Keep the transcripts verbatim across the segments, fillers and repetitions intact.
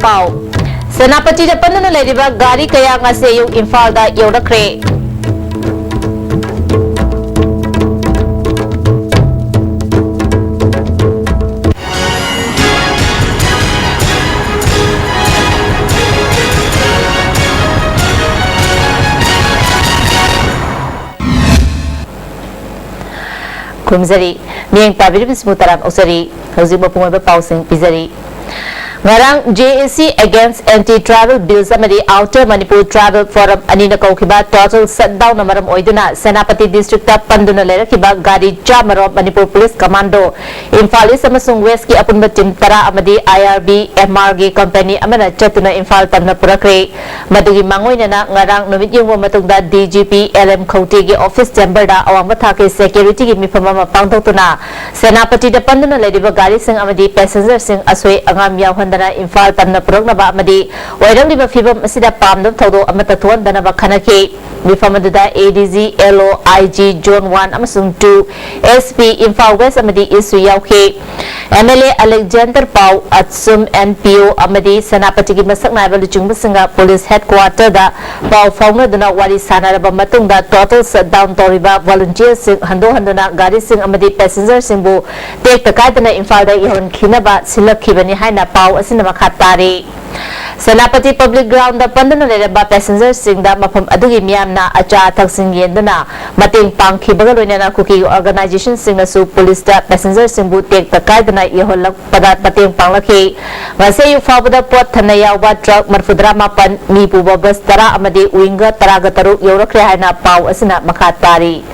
ꯄꯥꯎ꯫ ꯁꯦꯅꯥꯄꯇꯤꯗ ꯄꯟꯗꯨꯅ ꯂꯩꯔꯤꯕ ꯒꯥꯔꯤ ꯀꯌꯥ ꯉꯁꯤ ꯑꯌꯨꯛ ꯏꯝꯐꯥꯜꯗ ꯌꯧꯔꯛꯈ꯭ꯔꯦ꯫ ꯈꯨꯔꯨꯝꯖꯔꯤ꯫ ꯃꯤꯠꯌꯦꯡ ꯇꯥꯕꯤꯔꯤꯕꯁꯤꯕꯨ ꯇꯔꯥꯝꯅ ꯑꯣꯛꯆꯔꯤ꯫ ꯍꯧꯖꯤꯛ ꯃꯄꯨꯡ ꯑꯣꯏꯕ ꯄꯥꯎꯁꯤꯡ ꯄꯤꯖꯔꯤ꯫ ꯉꯔꯥꯡ J A C against anti tribal bills ꯑꯃꯗꯤ Outer Manipur Tribal Forum ꯑꯅꯤꯅ ꯀꯧꯈꯤꯕ total shutdownꯅ ꯃꯔꯝ ꯑꯣꯏꯗꯨꯅ ꯁꯦꯅꯥꯄꯇꯤ districtꯇ ꯄꯟꯗꯨꯅ ꯂꯩꯔꯛꯈꯤꯕ ꯒꯥꯔꯤ ꯆꯥꯝꯃꯔꯣꯝ Manipur police commando, Imphal East ꯑꯃꯁꯨꯡ Westꯀꯤ ꯑꯄꯨꯟꯕ team ꯇꯔꯥ ꯑꯃꯗꯤ I R B M Rꯒꯤ company ꯑꯃꯅ ꯆꯠꯇꯨꯅ ꯏꯝꯐꯥꯜ ꯇꯝꯅ ꯄꯨꯔꯛꯈ꯭ꯔꯦ꯫ ꯃꯗꯨꯒꯤ ꯃꯥꯡꯑꯣꯏꯅꯅ ꯉꯔꯥꯡ ꯅꯨꯃꯤꯠ ꯌꯦꯡꯕ ꯃꯇꯨꯡꯗ D G P L M ꯈꯧꯇꯦꯒꯤ office chamberꯗ ꯑꯋꯥꯡꯕ ꯊꯥꯛꯀꯤ securityꯒꯤ ꯃꯤꯐꯝ ꯑꯃ ꯄꯥꯡꯊꯣꯛꯇꯨꯅ ꯁꯦꯅꯥꯄꯇꯤꯗ ꯄꯟꯗꯨꯅ ꯂꯩꯔꯤꯕ ꯒꯥꯔꯤꯁꯤꯡ ꯑꯃꯗꯤ passengerꯁꯤꯡ ꯑꯁꯣꯏ ꯑꯉꯥꯝ ꯌꯥꯎꯍꯟꯗꯅ ꯏꯝꯐꯥꯜ ꯇꯝꯅ ꯄꯨꯔꯛꯅꯕ ꯑꯃꯗꯤ ꯑꯣꯏꯔꯛꯂꯤꯕ ꯐꯤꯕꯝ ꯑꯁꯤꯗ ꯄꯥꯝꯗꯕ ꯊꯧꯗꯣꯛ ꯑꯃꯠꯇ ꯊꯣꯛꯍꯟꯗꯅꯕ ꯈꯟꯅꯈꯤ꯫ ꯃꯤꯐꯝ ꯑꯗꯨꯗ A D G, L O, I G, Zone one ꯑꯃꯁꯨꯡ two, S P Imphal West ꯑꯃꯗꯤ Eastꯁꯨ ꯌꯥꯎꯈꯤ꯫ M L A Alexander Pau, Atsum N P O ꯑꯃꯗꯤ ꯁꯦꯅꯥꯄꯇꯤꯒꯤ ꯃꯁꯛ ꯅꯥꯏꯕ ꯂꯨꯆꯤꯡꯕꯁꯤꯡꯒ police headquarterꯗ ꯄꯥꯎ ꯐꯥꯎꯅꯗꯨꯅ ꯋꯥꯔꯤ ꯁꯥꯟꯅꯔꯕ ꯃꯇꯨꯡꯗ total shutdown ꯇꯧꯔꯤꯕ volunteerꯁꯤꯡ ꯍꯟꯗꯣꯛꯍꯟꯗꯨꯅ ꯒꯥꯔꯤꯁꯤꯡ ꯑꯃꯗꯤ passengerꯁꯤꯡꯕꯨ ꯇꯦꯛꯇ ꯀꯥꯏꯗꯅ ꯏꯝꯐꯥꯜꯗ ꯌꯧꯍꯟꯈꯤꯅꯕ ꯁꯤꯜꯂꯛꯈꯤꯕꯅꯤ ꯍꯥꯏꯅ ꯄꯥꯎ ꯑꯁꯤꯅ ꯃꯈꯥ ꯇꯥꯔꯤ꯫ ꯁꯦꯅꯥꯄꯇꯤ public groundꯗ ꯄꯟꯗꯨꯅ ꯂꯩꯔꯝꯕ passengerꯁꯤꯡꯗ ꯃꯐꯝ ꯑꯗꯨꯒꯤ ꯃꯤꯌꯥꯝꯅ ꯑꯆꯥ ꯑꯊꯛꯁꯤꯡ ꯌꯦꯟꯗꯨꯅ ꯃꯇꯦꯡ ꯄꯥꯡꯈꯤꯕꯒ ꯂꯣꯏꯅꯅ ꯀꯨꯀꯤ organizationꯁꯤꯡꯅꯁꯨ policeꯇ passengerꯁꯤꯡꯕꯨ ꯇꯦꯛꯇ ꯀꯥꯏꯗꯅ ꯌꯧꯍꯜꯂꯛꯄꯗ ꯃꯇꯦꯡ ꯄꯥꯡꯂꯛꯈꯤ꯫ ꯉꯁꯤ ꯑꯌꯨꯛ ꯐꯥꯎꯕꯗ ꯄꯣꯠ ꯊꯟꯅ ꯌꯥꯎꯕ truck ꯃꯔꯤꯐꯨꯇꯔꯥ ꯃꯥꯄꯟ, ꯃꯤ ꯄꯨꯕ bus ꯇꯔꯥ ꯑꯃꯗꯤ winger ꯇꯔꯥꯒ ꯇꯔꯨꯛ ꯌꯧꯔꯛꯈ꯭ꯔꯦ ꯍꯥꯏꯅ ꯄꯥꯎ ꯑꯁꯤꯅ ꯃꯈꯥ ꯇꯥꯔꯤ꯫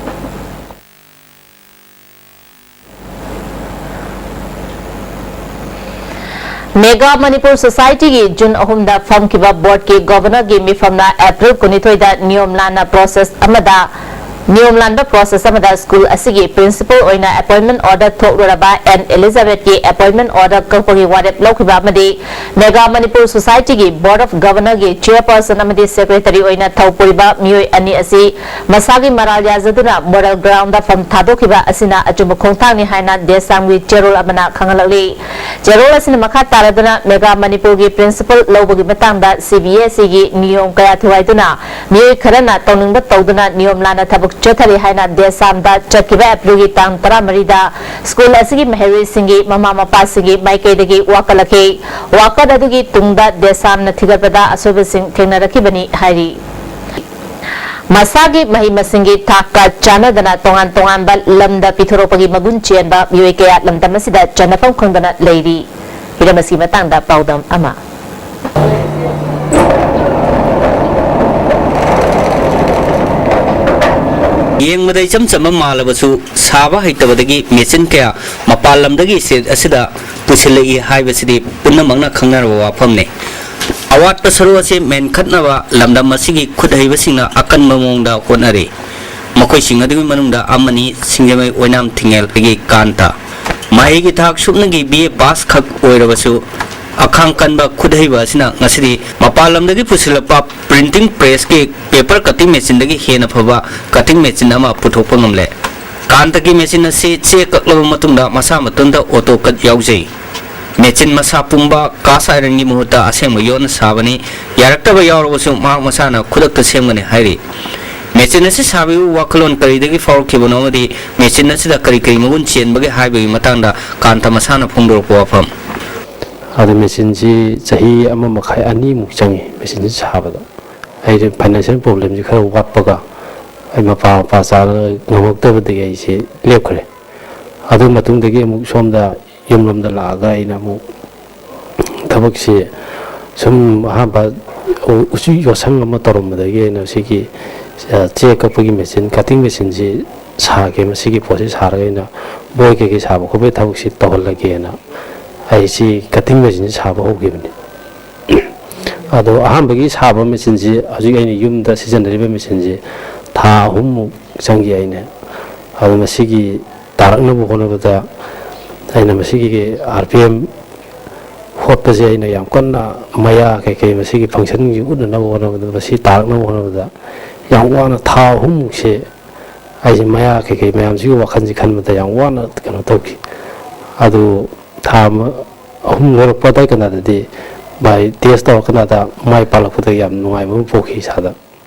Mega Manipur Societyꯒꯤ June ꯑꯍꯨꯝꯗ ꯐꯝꯈꯤꯕ boardꯀꯤ governorꯒꯤ ꯃꯤꯐꯝꯅ April ꯀꯨꯟꯅꯤꯊꯣꯏꯗ ꯅꯤꯌꯣꯝ ꯂꯥꯟꯅ process ꯑꯃꯗ ꯅꯤꯌꯣꯝ ꯂꯥꯟꯕ process ꯑꯃꯗ ꯁ꯭ꯀꯨꯜ ꯑꯁꯤꯒꯤ principal ꯑꯣꯏꯅ appointment order ꯊꯣꯛꯂꯨꯔꯕ ꯑꯦꯟ ꯑꯦꯂꯤꯖꯥꯕꯦꯊꯀꯤ appointment order ꯀꯛꯄꯒꯤ ꯋꯥꯔꯦꯞ ꯂꯧꯈꯤꯕ ꯑꯃꯗꯤ Mega Manipur Society ꯒꯤ Board of Governor ꯒꯤ chairperson ꯑꯃꯗꯤ secretary ꯑꯣꯏꯅ ꯊꯧ ꯄꯨꯔꯤꯕ ꯃꯤꯑꯣꯏ ꯑꯅꯤ ꯑꯁꯤ ꯃꯁꯥꯒꯤ ꯃꯔꯥꯜ ꯌꯥꯖꯗꯨꯅ moral ground ꯗ ꯐꯝ ꯊꯥꯗꯣꯛꯈꯤꯕ ꯑꯁꯤꯅ ꯑꯆꯨꯝꯕ ꯈꯣꯡꯊꯥꯡꯅꯤ ꯍꯥꯏꯅ ꯗꯦꯁꯥꯝꯒꯤ ꯆꯦꯔꯣꯜ ꯑꯃꯅ ꯈꯪꯍꯜꯂꯛꯂꯤ꯫ ꯆꯦꯔꯣꯜ ꯑꯁꯤꯅ ꯃꯈꯥ ꯇꯥꯔꯗꯨꯅ Mega Manipur ꯒꯤ principal ꯂꯧꯕꯒꯤ ꯃꯇꯥꯡꯗ ꯁꯤ ꯕꯤ ꯑꯦꯁ ꯏ ꯒꯤ ꯅꯤꯌꯣꯝ ꯀꯌꯥ ꯊꯨꯒꯥꯏꯗꯨꯅ ꯃꯤꯑꯣꯏ ꯈꯔꯅ ꯇꯧꯅꯤꯡꯕ ꯇꯧꯗꯨꯅ ꯅꯤꯌꯣꯝ ꯂꯥꯟꯅ ꯊꯕꯛ ꯆꯠꯊꯔꯤ ꯍꯥꯏꯅ ꯗꯦꯁꯥꯝꯗ ꯆꯠꯈꯤꯕ ꯑꯦꯄ꯭ꯔꯤꯜꯒꯤ ꯇꯥꯡ ꯇꯔꯥꯃꯔꯤꯗ ꯁ꯭ꯀꯨꯜ ꯑꯁꯤꯒꯤ ꯃꯍꯩꯔꯣꯏꯁꯤꯡꯒꯤ ꯃꯃꯥ ꯃꯄꯥꯁꯤꯡꯒꯤ ꯃꯥꯏꯀꯩꯗꯒꯤ ꯋꯥꯀꯠꯂꯛꯈꯤ꯫ ꯋꯥꯀꯠ ꯑꯗꯨꯒꯤ ꯇꯨꯡꯗ ꯗꯦꯁꯥꯝꯅ ꯊꯤꯒꯠꯄꯗ ꯑꯁꯣꯏꯕꯁꯤꯡ ꯊꯦꯡꯅꯔꯛꯈꯤꯕꯅꯤ ꯍꯥꯏꯔꯤ꯫ ꯃꯁꯥꯒꯤ ꯃꯍꯩ ꯃꯁꯤꯡꯒꯤ ꯊꯥꯛꯀ ꯆꯥꯟꯅꯗꯅ ꯇꯣꯉꯥꯟ ꯇꯣꯉꯥꯟꯕ ꯂꯝꯗ ꯄꯤꯊꯣꯔꯛꯄꯒꯤ ꯃꯒꯨꯟ ꯆꯦꯟꯕ ꯃꯤꯑꯣꯏ ꯀꯌꯥ ꯂꯝꯗꯝ ꯑꯁꯤꯗ ꯆꯟꯅꯐꯝ ꯈꯪꯗꯅ ꯂꯩꯔꯤ꯫ ꯍꯤꯔꯝ ꯑꯁꯤꯒꯤ ꯃꯇꯥꯡꯗ ꯄꯥꯎꯗꯝ ꯑꯃ꯫ ꯌꯦꯡꯕꯗ ꯏꯆꯝ ꯆꯝꯕ ꯃꯥꯜꯂꯕꯁꯨ, ꯁꯥꯕ ꯍꯩꯇꯕꯗꯒꯤ ꯃꯦꯆꯤꯟ ꯀꯌꯥ ꯃꯄꯥꯟ ꯂꯝꯗꯒꯤ state ꯑꯁꯤꯗ ꯄꯨꯁꯤꯜꯂꯛꯏ ꯍꯥꯏꯕꯁꯤꯗꯤ ꯄꯨꯝꯅꯃꯛꯅ ꯈꯪꯅꯔꯕ ꯋꯥꯐꯝꯅꯤ꯫ ꯑꯋꯥꯠꯄ ꯁꯔꯨꯛ ꯑꯁꯤ ꯃꯦꯟꯈꯠꯅꯕ ꯂꯝꯗꯝ ꯑꯁꯤꯒꯤ ꯈꯨꯠ ꯍꯩꯕꯁꯤꯡꯅ ꯑꯀꯟꯕ ꯃꯑꯣꯡꯗ ꯍꯣꯠꯅꯔꯤ꯫ ꯃꯈꯣꯏꯁꯤꯡ ꯑꯗꯨꯒꯤ ꯃꯅꯨꯡꯗ ꯑꯃꯅꯤ ꯁꯤꯡꯖꯃꯩ ꯑꯣꯏꯅꯥꯝ ꯊꯤꯡꯉꯦꯜꯗꯒꯤ ꯀꯥꯟꯇ꯫ ꯃꯍꯩꯒꯤ ꯊꯥꯛ ꯁꯨꯞꯅꯒꯤ ꯕꯤ ꯑꯦ ꯄꯥꯁ ꯈꯛ ꯑꯣꯏꯔꯕꯁꯨ, ꯑꯈꯥꯡ ꯀꯟꯕ ꯈꯨꯠꯍꯩꯕ ꯑꯁꯤꯅ ꯉꯁꯤꯗꯤ ꯃꯄꯥꯟ ꯂꯝꯗꯒꯤ ꯄꯨꯁꯤꯜꯂꯛꯄ printing press ꯀꯤ paper cutting machine ꯗꯒꯤ ꯍꯦꯟꯅ ꯐꯕ cutting machine ꯑꯃ ꯄꯨꯊꯣꯛꯄ ꯉꯝꯂꯦ꯫ ꯀꯥꯟꯇꯒꯤ machine ꯑꯁꯤ ꯆꯦ ꯀꯛꯂꯕ ꯃꯇꯨꯡꯗ ꯃꯁꯥ ꯃꯇꯣꯟꯗ auto cut ꯌꯥꯎꯖꯩ꯫ Machine ꯃꯁꯥ ꯄꯨꯝꯕ cast iron ꯒꯤ ꯃꯍꯨꯠꯇ ꯑꯁꯦꯡꯕ ꯌꯣꯠꯅ ꯁꯥꯕꯅꯤ꯫ ꯌꯥꯔꯛꯇꯕ ꯌꯥꯎꯔꯕꯁꯨ ꯃꯍꯥꯛ ꯃꯁꯥꯅ ꯈꯨꯗꯛꯇ ꯁꯦꯝꯒꯅꯤ ꯍꯥꯏꯔꯤ꯫ Machine ꯑꯁꯤ ꯁꯥꯕꯒꯤ ꯋꯥꯈꯜꯂꯣꯟ ꯀꯔꯤꯗꯒꯤ ꯐꯥꯎꯔꯛꯈꯤꯕꯅꯣ ꯑꯃꯗꯤ machine ꯑꯁꯤꯗ ꯀꯔꯤ ꯀꯔꯤ ꯃꯒꯨꯟ ꯆꯦꯟꯕꯒꯦ ꯍꯥꯏꯕꯒꯤ ꯃꯇꯥꯡꯗ ꯀꯥꯟꯇ ꯃꯁꯥꯅ ꯐꯣꯡꯗꯣꯔꯛꯄ ꯋꯥꯐꯝ꯫ ꯑꯗ machine ꯁꯤ ꯆꯍꯤ ꯑꯃ ꯃꯈꯥꯏ ꯑꯅꯤꯃꯨꯛ ꯆꯪꯉꯤ machine ꯁꯤ ꯁꯥꯕꯗ꯫ ꯑꯩꯁꯦ financial problem ꯁꯤ ꯈꯔ ꯋꯥꯠꯄꯒ ꯑꯩ ꯃꯄꯥ ꯃꯄꯥ ꯆꯥꯔꯒ ꯉꯝꯃꯛꯇꯕꯗꯒꯤ ꯑꯩꯁꯦ ꯂꯦꯞꯈ꯭ꯔꯦ꯫ ꯑꯗꯨ ꯃꯇꯨꯡꯗꯒꯤ ꯑꯃꯨꯛ ꯁꯣꯝꯗ ꯌꯨꯝꯂꯣꯝꯗ ꯂꯥꯛꯑꯒ ꯑꯩꯅ ꯑꯃꯨꯛ ꯊꯕꯛꯁꯤ ꯁꯨꯝ ꯑꯍꯥꯟꯕ ꯎ-, ꯎꯆꯤ ꯌꯣꯠꯁꯪ ꯑꯃ ꯇꯧꯔꯝꯕꯗꯒꯤ ꯑꯩꯅ ꯁꯤꯒꯤ, ꯑ, ꯆꯦ ꯀꯛꯄꯒꯤ machine, cutting machine ꯁꯤ ꯁꯥꯒꯦ, ꯃꯁꯤꯒꯤ ꯄꯣꯠꯁꯤ ꯁꯥꯔꯒ ꯑꯩꯅ ꯕꯣꯏ ꯀꯩꯀꯩ ꯁꯥꯕ ꯈꯣꯠꯄꯒꯤ ꯊꯕꯛꯁꯤ ꯇꯧꯍꯜꯂꯒꯦꯅ ꯑꯩ ꯁꯤ cutting machine ꯁꯤ ꯁꯥꯕ ꯍꯧꯈꯤꯕꯅꯤ꯫ ꯑꯗꯣ ꯑꯍꯥꯟꯕꯒꯤ ꯁꯥꯕ machine ꯁꯤ, ꯍꯧꯖꯤꯛ ꯑꯩꯅ ꯌꯨꯝꯗ ꯁꯤꯖꯤꯟꯅꯔꯤꯕ machine ꯁꯤ, ꯊꯥ ꯑꯍꯨꯝꯃꯨꯛ ꯆꯪꯈꯤ ꯑꯩꯅ꯫ ꯑꯗꯨ ꯃꯁꯤꯒꯤ ꯇꯥꯔꯛꯅꯕ ꯍꯣꯠꯅꯕꯗ ꯑꯩꯅ ꯃꯁꯤꯒꯤ ꯑꯥꯔ ꯄꯤ ꯑꯦꯝ ꯍꯣꯠꯄꯁꯦ ꯑꯩꯅ ꯌꯥꯝ ꯀꯟꯅ ꯃꯌꯥ ꯀꯩꯀꯩ ꯃꯁꯤꯒꯤ ꯐꯪꯁꯟꯁꯤꯡꯁꯤ ꯎꯠꯅꯅꯕ ꯍꯣꯠꯅꯕꯗ, ꯃꯁꯤ ꯇꯥꯔꯛꯅꯕ ꯍꯣꯠꯅꯕꯗ ꯌꯥꯝ ꯋꯥꯅ ꯊꯥ ꯑꯍꯨꯝꯃꯨꯛꯁꯦ ꯑꯩꯁꯦ ꯃꯌꯥ ꯀꯩꯀꯩ ꯃꯌꯥꯝꯁꯤꯒꯤ ꯋꯥꯈꯜꯁꯤ ꯈꯟꯕꯗ ꯌꯥꯝ ꯋꯥꯅ ꯀꯩꯅꯣ ꯇꯧꯈꯤ꯫ ꯑꯗꯨ ꯊꯥ ꯑꯃ, ꯑꯍꯨꯝ ꯂꯣꯏꯔꯛꯄ ꯑꯗꯥꯏ ꯀꯅꯥꯗꯗꯤ ꯚꯥꯏ ꯇꯦꯁ ꯇꯧꯔ ꯀꯅꯥꯗ ꯃꯥꯏ ꯄꯥꯛꯂꯛꯄꯗ ꯌꯥꯝ ꯅꯨꯡꯉꯥꯏꯕ ꯑꯃ ꯄꯣꯛꯈꯤ ꯏꯁꯥꯗ꯫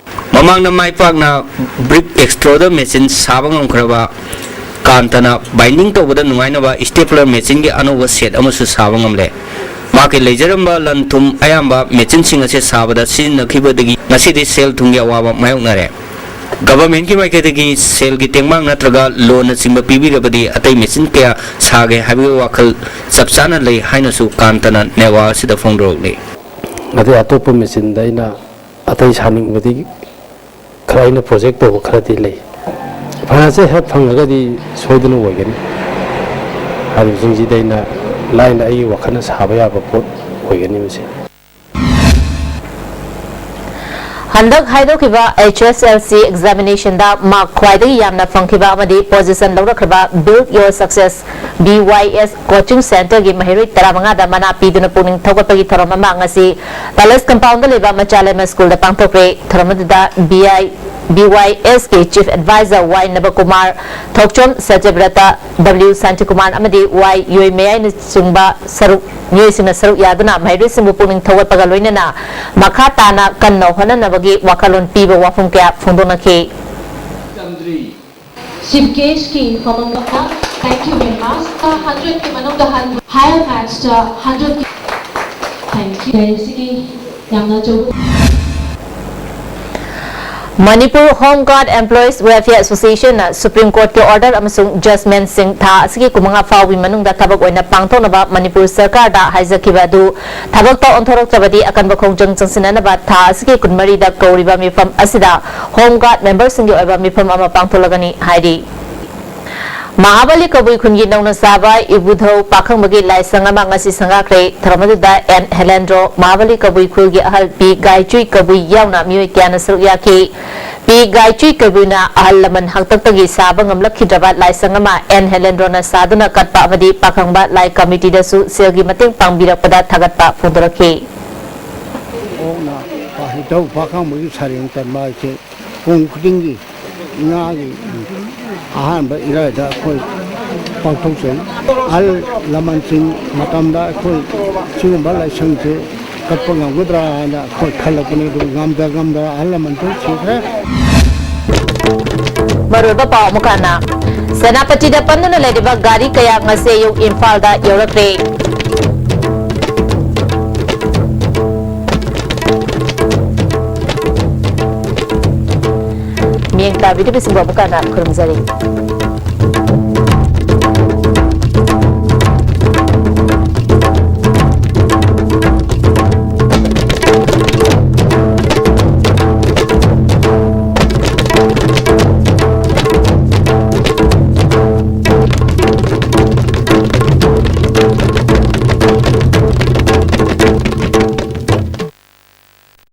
ꯃꯃꯥꯡꯗ ꯃꯥꯏ ꯄꯥꯛꯅ ꯕ꯭ꯔꯤꯛ ꯑꯦꯛꯁꯇ꯭ꯔꯣꯗꯔ ꯃꯦꯆꯤꯟ ꯁꯥꯕ ꯉꯝꯈ꯭ꯔꯕ ꯀꯥꯟꯇꯅ ꯕꯥꯏꯟꯗꯤꯡ ꯇꯧꯕꯗ ꯅꯨꯡꯉꯥꯏꯅꯕ ꯁ꯭ꯇꯦꯄꯂꯔ ꯃꯦꯆꯤꯟꯒꯤ ꯑꯅꯧꯕ ꯁꯦꯠ ꯑꯃꯁꯨ ꯁꯥꯕ ꯉꯝꯂꯦ꯫ ꯃꯍꯥꯛꯀꯤ ꯂꯩꯖꯔꯝꯕ ꯂꯟ ꯊꯨꯝ ꯑꯌꯥꯝꯕ ꯃꯦꯆꯤꯟꯁꯤꯡ ꯑꯁꯤ ꯁꯥꯕꯗ ꯁꯤꯖꯤꯟꯅꯈꯤꯕꯗꯒꯤ ꯉꯁꯤꯗꯤ ꯁꯦꯜ ꯊꯨꯝꯒꯤ ꯑꯋꯥꯕ ꯃꯥꯌꯣꯛꯅꯔꯦ꯫ ꯒꯚꯔꯟꯃꯦꯟꯠꯀꯤ ꯃꯥꯏꯀꯩꯗꯒꯤ ꯁꯦꯜꯒꯤ ꯇꯦꯡꯕꯥꯡ ꯅꯠꯇ꯭ꯔꯒ ꯂꯣꯟꯅꯆꯤꯡꯕ ꯄꯤꯕꯤꯔꯕꯗꯤ ꯑꯇꯩ ꯃꯦꯆꯤꯟ ꯀꯌꯥ ꯁꯥꯒꯦ ꯍꯥꯏꯕꯒꯤ ꯋꯥꯈꯜ ꯆꯞ ꯆꯥꯅ ꯂꯩ ꯍꯥꯏꯅꯁꯨ ꯀꯥꯟꯇꯅ ꯅꯦꯋꯥ ꯑꯁꯤꯗ ꯐꯣꯡꯗꯣꯔꯛꯂꯤ꯫ ꯑꯗꯩ ꯑꯇꯣꯞꯄ ꯃꯦꯆꯤꯟꯗ ꯑꯩꯅ ꯑꯇꯩ ꯁꯥꯅꯤꯡꯕꯗꯤ ꯈꯔ ꯑꯩꯅ ꯄ꯭ꯔꯣꯖꯦꯛ ꯇꯧꯕ ꯈꯔꯗꯤ ꯂꯩ꯫ ꯐꯥꯏꯅꯥꯟꯁꯤꯌꯦꯜ ꯍꯦꯜꯞ ꯐꯪꯉꯒꯗꯤ ꯁꯣꯏꯗꯅ ꯑꯣꯏꯒꯅꯤ꯫ ꯍꯥꯏꯔꯤꯕꯁꯤꯡꯁꯤꯗ ꯑꯩꯅ ꯂꯥꯏꯅ ꯑꯩꯒꯤ ꯋꯥꯈꯜꯅ ꯁꯥꯕ ꯌꯥꯕ ꯄꯣꯠ ꯑꯣꯏꯒꯅꯤ ꯃꯁꯤ꯫ ꯍꯟꯗꯛ ꯍꯥꯏꯗꯣꯛꯈꯤꯕ H S L C examination ꯗ ꯃꯥꯔꯛ ꯈ꯭ꯋꯥꯏꯗꯒꯤ ꯌꯥꯝꯅ ꯐꯪꯈꯤꯕ ꯑꯃꯗꯤ position ꯂꯧꯔꯛꯈ꯭ꯔꯕ Build Your Success B Y S Coaching Centre ꯒꯤ ꯃꯍꯩꯔꯣꯏ ꯇꯔꯥꯃꯉꯥꯗ ꯃꯅꯥ ꯄꯤꯗꯨꯅ ꯄꯨꯛꯅꯤꯡ ꯊꯧꯒꯠꯄꯒꯤ ꯊꯧꯔꯝ ꯑꯃ ꯉꯁꯤ ꯄꯦꯂꯦꯁ ꯀꯝꯄꯥꯎꯟꯗ ꯂꯩꯕ ꯃꯆꯥꯂꯦꯃ ꯁ꯭ꯀꯨꯜꯗ ꯄꯥꯡꯊꯣꯛꯈ꯭ꯔꯦ꯫ ꯊꯧꯔꯝ ꯑꯗꯨꯗ B I, B Y S ꯀꯤ Chief Advisor Y ꯅꯕꯀꯨꯃꯥꯔ, ꯊꯣꯛꯆꯣꯝ ꯁꯇ꯭ꯌꯕ꯭ꯔꯇ, W ꯁꯥꯟꯇꯤꯀꯨꯃꯥꯔ ꯑꯃꯗꯤ Y ꯌꯣꯏꯃꯌꯥꯏꯅꯆꯤꯡꯕ ꯁꯔꯨꯛ, ꯃꯤꯑꯣꯏꯁꯤꯡꯅ ꯁꯔꯨꯛ ꯌꯥꯗꯨꯅ ꯃꯍꯩꯔꯣꯏꯁꯤꯡꯕꯨ ꯄꯨꯛꯅꯤꯡ ꯊꯧꯒꯠꯄꯒ ꯂꯣꯏꯅꯅ ꯃꯈꯥ ꯇꯥꯅ ꯀꯟꯅ ꯍꯣꯠꯅꯅꯕꯒꯤ ꯋꯥꯈꯜꯂꯣꯟ ꯄꯤꯕ ꯋꯥꯐꯝ ꯀꯌꯥ ꯐꯣꯡꯗꯣꯛꯅꯈꯤ꯫ ꯁꯤꯕꯀꯦꯁꯀꯤ ꯃꯃꯥꯡꯗ thank you very much꯫ Hundred ꯀꯤ ꯃꯅꯨꯡꯗ hundred, higher maths ꯇ hundred꯫ Thank you꯫ ꯂꯩꯔꯤꯁꯤꯒꯤ ꯌꯥꯝꯅ ꯑꯆꯧꯕ꯫ Manipur home guard employees welfare ꯑꯦꯁꯣꯁꯤꯌꯦꯁꯟꯅ ꯁꯨꯄ꯭ꯔꯤꯝ ꯀꯣꯔꯠꯀꯤ ꯑꯣꯔꯗꯔ ꯑꯃꯁꯨꯡ ꯖꯖꯃꯦꯟꯠꯁꯤꯡ ꯊꯥ ꯑꯁꯤꯒꯤ ꯀꯨꯟꯃꯉꯥ ꯐꯥꯎꯕꯒꯤ ꯃꯅꯨꯡꯗ ꯊꯕꯛ ꯑꯣꯏꯅ ꯄꯥꯡꯊꯣꯛꯅꯕ ꯃꯅꯤꯄꯨꯔ ꯁꯔꯀꯥꯔꯗ ꯍꯥꯏꯖꯈꯤꯕ ꯑꯗꯨ ꯊꯕꯛꯇ ꯑꯣꯟꯊꯣꯔꯛꯇ꯭ꯔꯕꯗꯤ ꯑꯀꯟꯕ ꯈꯣꯡꯖꯪ ꯆꯪꯁꯤꯟꯅꯅꯕ ꯊꯥ ꯑꯁꯤꯒꯤ ꯀꯨꯟꯃꯔꯤꯗ ꯀꯧꯔꯤꯕ ꯃꯤꯐꯝ ꯑꯁꯤꯗ ꯍꯣꯝ ꯒꯥꯔꯗ ꯃꯦꯝꯕꯔꯁꯤꯡꯒꯤ ꯑꯣꯏꯕ ꯃꯤꯐꯝ ꯑꯃ ꯄꯥꯡꯊꯣꯛꯂꯒꯅꯤ ꯍꯥꯏꯔꯤ꯫ ꯃꯍꯥꯕꯂꯤ ꯀꯕꯨꯏ ꯈꯨꯜꯒꯤ ꯅꯧꯅ ꯁꯥꯕ ꯏꯕꯨꯙꯧ ꯄꯥꯈꯪꯕꯒꯤ ꯂꯥꯏꯁꯪ ꯑꯃ ꯉꯁꯤ ꯁꯪꯒꯥꯈ꯭ꯔꯦ꯫ ꯊꯧꯔꯝ ꯑꯗꯨꯗ ꯑꯦꯟ ꯍꯦꯂꯦꯟꯗ꯭ꯔꯣ, ꯃꯍꯥꯕꯂꯤ ꯀꯕꯨꯏ ꯈꯨꯜꯒꯤ ꯑꯍꯜ ꯄꯤ ꯒꯥꯏꯆꯨꯏ ꯀꯕꯨꯏ ꯌꯥꯎꯅ ꯃꯤꯑꯣꯏ ꯀꯌꯥꯅ ꯁꯔꯨꯛ ꯌꯥꯈꯤ꯫ ꯄꯤ ꯒꯥꯏꯆꯨꯏ ꯀꯩꯕꯨꯅ ꯑꯍꯜ ꯂꯃꯟ ꯍꯥꯛꯇꯛꯇꯒꯤ ꯁꯥꯕ ꯉꯝꯂꯛꯈꯤꯗ꯭ꯔꯕ ꯂꯥꯏꯁꯪ ꯑꯃ ꯑꯦꯟ ꯍꯦꯂꯦꯟꯗ꯭ꯔꯣꯅ ꯁꯥꯗꯨꯅ ꯀꯠꯄ ꯑꯃꯗꯤ ꯄꯥꯈꯪꯕ ꯂꯥꯏ ꯀꯃꯤꯇꯤꯗꯁꯨ ꯁꯦꯜꯒꯤ ꯃꯇꯦꯡ ꯄꯥꯡꯕꯤꯔꯛꯄꯗ ꯊꯥꯒꯠꯄ ꯐꯣꯡꯗꯣꯔꯛꯈꯤ꯫ ꯑꯣꯛꯅ ꯄꯥ-, ꯏꯙꯧ ꯄꯥꯈꯪꯕꯒꯤ ꯁꯔꯦꯡ ꯆꯟꯕ ꯍꯥꯏꯁꯦ ꯀꯨꯝ ꯈꯨꯗꯤꯡꯒꯤ ꯏꯉꯥꯒꯤ ꯑꯍꯥꯟꯕ ꯏꯔꯥꯏꯗ ꯑꯩꯈꯣꯏ ꯄꯥꯡꯊꯣꯛꯆꯩ꯫ ꯑꯍꯜ ꯂꯃꯟꯁꯤꯡ ꯃꯇꯝꯗ ꯑꯩꯈꯣꯏ ꯁꯤꯒꯨꯝꯕ ꯂꯥꯏꯁꯪꯁꯦ ꯀꯠꯄ ꯉꯝꯒꯗ꯭ꯔꯥ ꯍꯥꯏꯅ ꯑꯩꯈꯣꯏ ꯈꯜꯂꯛꯄꯅꯤ, ꯑꯗꯨ ꯉꯝꯗ ꯉꯝꯗ ꯑꯍꯜ ꯂꯃꯟꯁꯨ ꯁꯤꯈ꯭ꯔꯦ꯫ ꯃꯔꯨꯑꯣꯏꯕ ꯄꯥꯎ ꯑꯃꯨꯛ ꯍꯟꯅ꯫ ꯁꯦꯅꯥꯄꯇꯤꯗ ꯄꯟꯗꯨꯅ ꯂꯩꯔꯤꯕ ꯒꯥꯔꯤ ꯀꯌꯥ ꯉꯁꯤ ꯑꯌꯨꯛ ꯏꯝꯐꯥꯜꯗ ꯌꯧꯔꯛꯂꯦ꯫ ꯃꯤꯠꯌꯦꯡ ꯇꯥꯕꯤꯔꯤꯕꯁꯤꯡꯕꯨ ꯑꯃꯨꯛ ꯍꯟꯅ ꯈꯨꯔꯨꯝꯖꯔꯤ꯫